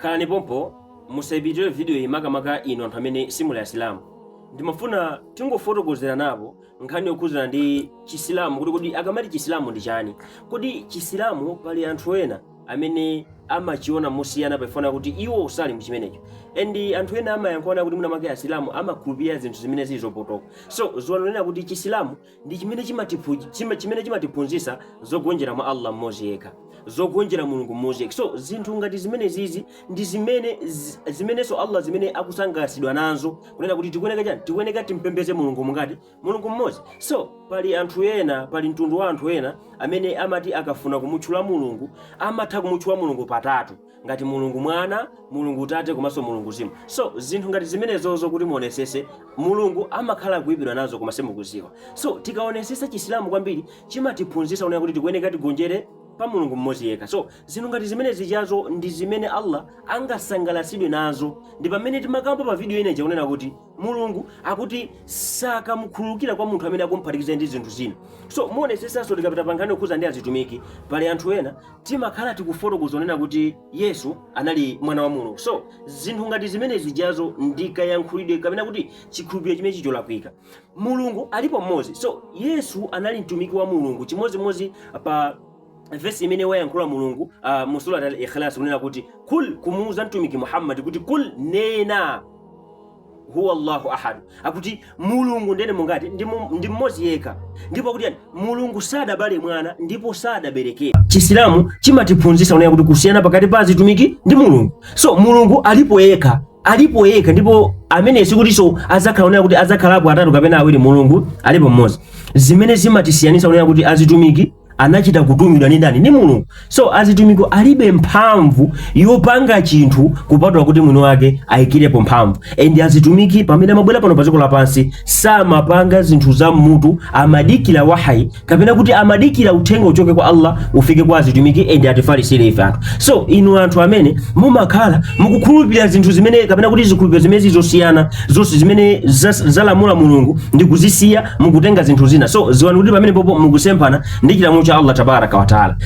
Khalani pompo, musaipitirire video iyi, makamaka inu anthu amene simuli Asilamu. Ndimafuna tingofotokozeranapo nkhani yokhudzana ndi Chisilamu, kuti kodi akamati Chisilamu ndi chani? Kodi Chisilamu pali anthu ena amene amachiona mosiyana pofuna kuti iwo sali muchimenecho, and anthu ena amayankhula kuti mwina mwake Asilamu amakhulupirira zinthu zimene zili zopotoka. So ziwanonena kuti Chisilamu ndi chimene chimene chimatiphunzitsa zogonjera mwa Allah mmodzi yekha, zogonjera Mulungu mmodzi yekha. So zinthu ngati zimene zizi ndi zimene zimenenso Allah zimene akusangalatsidwa nazo, kunena kuti tikuyeneka chani? Tikuyeneka timpembeze Mulungu mungati Mulungu mmodzi. So pali anthu ena, pali mtundu wa anthu ena amene amati akafuna kumutchula Mulungu, amatha kumutchula Mulungu patatu, ngati Mulungu Mwana, Mulungu Tate komanso Mulungu Mzimu. So zinthu ngati zimenezozo, kuti muonesese, Mulungu amakhala kuyipidwa nazo, koma simukuziwa. So tikaonesesa, Chisilamu kwambiri chimatiphunzitsa kunena kuti tikuyeneka tigonjere pa Mulungu mmodzi yekha. So zinthu ngati zimene zichazo ndi zimene Allah angasangalatsidwe nazo. Ndi pamene timakamba pa video ineja kunena kuti Mulungu akuti sakamukhululukira kwa munthu amene akumphatikiza ndi zinthu zina. So muonesesanso, tikapita pa nkhani yokhuza ndi azitumiki, pali anthu ena timakhala tikufotokoza kunena kuti Yesu anali mwana wa Mulungu. So zinthu ngati zimene zijazo ndikayankhulidwe kapena kuti chikhulupiriro chimene chicholakwika. Mulungu alipo mmodzi. So Yesu anali mtumiki wa Mulungu, chimodzimodzi pa vesi imene wayankhula Mulungu mu Surat Al-Ikhlas kunena kuti kul, kumuuza mtumiki Muhammad kuti kul, nena, huwa Allahu ahad, akuti Mulungu ndene mungati ndi mmodzi yekha, ndipo akuti yani Mulungu sadabale mwana ndipo sadaberekedwa. Chisilamu chimatiphunzitsa kunena kuti kusiyana pakati pa azitumiki ndi Mulungu. So Mulungu alipo yekha, alipo yekha, ndipo amene sikutinso azakhala kunena kuti azakhalapo atatu kapena awiri. Mulungu alipo mmodzi. Zimene zimatisiyanitsa kunena kuti azitumiki anachita kutumidwa ndi ndani? Ndi Mulungu. So azitumiki alibe mphamvu yopanga chinthu kupatula kuti mwini wake ayikirepo mphamvu. And azitumiki pamene amabwera pano pa dziko lapansi samapanga zinthu za mmutu, amadikira wahayi kapena kuti amadikira uthenga uchoke kwa Allah ufike kwa azitumiki and atifalisire ife anthu. So inu anthu amene mumakhala mukukhulupirira zinthu zimene kapena kuti zikhulupiriro zimene zizosiyana zonse zimene zalamula Mulungu ndi kuzisiya, mukutenga zinthu zina, so ziwani kuti pamene popo mukusemphana ndi chilamulo cha Allah tabaraka wa taala.